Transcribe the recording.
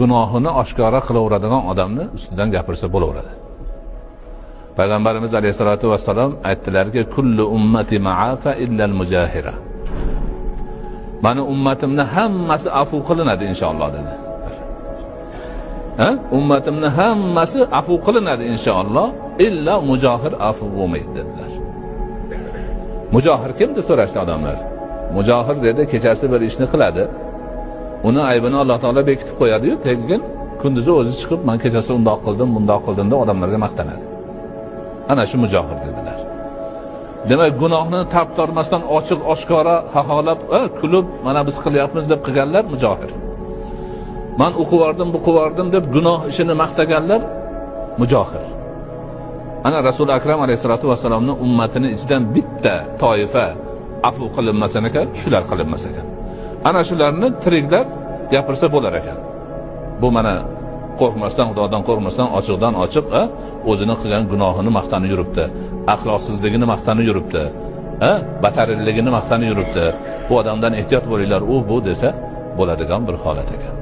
Gunohini oshkora qilaveradigan odamni ustidan gapirsa bo'laveradi. Payg'ambarimiz alayhisalotu vassalom aytdilarki, kullu ummati ma'afa illal mujahira. Mani ummatimni hammasi afu qilinadi inshaalloh dedi. Ha? Ummatimni hammasi afu qilinadi inshaalloh, illa mujohir afu bo'lmaydi dedilar. Mujohir kim deb so'rashdi odamlar. Mujohir dedi, kechasi bir ishni qiladi. Uni aybini Alloh taolo bekitib qo'yadi-yu, keyin kunduzi o'zi chiqib, men kechasi undoq qildim, bundoq qildim deb odamlarga maqtanadi. Ana shu mujohir dedilar. Demak, gunohni tap tortmasdan ochiq oshkora haholab, kulib, mana biz qilyapmiz deb qilganlar mujohir. Men o'qivardim, buqivardim deb gunoh ishini maqtaganlar mujohir. Ana Rasul Akram alayhisolatu vasallamning ummatini ichidan bitta toifa afu qilinmasan ekan, shular qilinmas ekan. Ana shularni tiriklar gapirsa bo'lar ekan. Bu mana qo'rqmasdan, Xudodan qo'rqmasdan ochiqdan ochiq o'zini qilgan gunohini maqtanib yuribdi, axloqsizligini maqtanib yuribdi, batarilligini maqtanib yuribdi. Bu odamdan ehtiyot bo'linglar, u bu desa bo'ladigan bir holat ekan.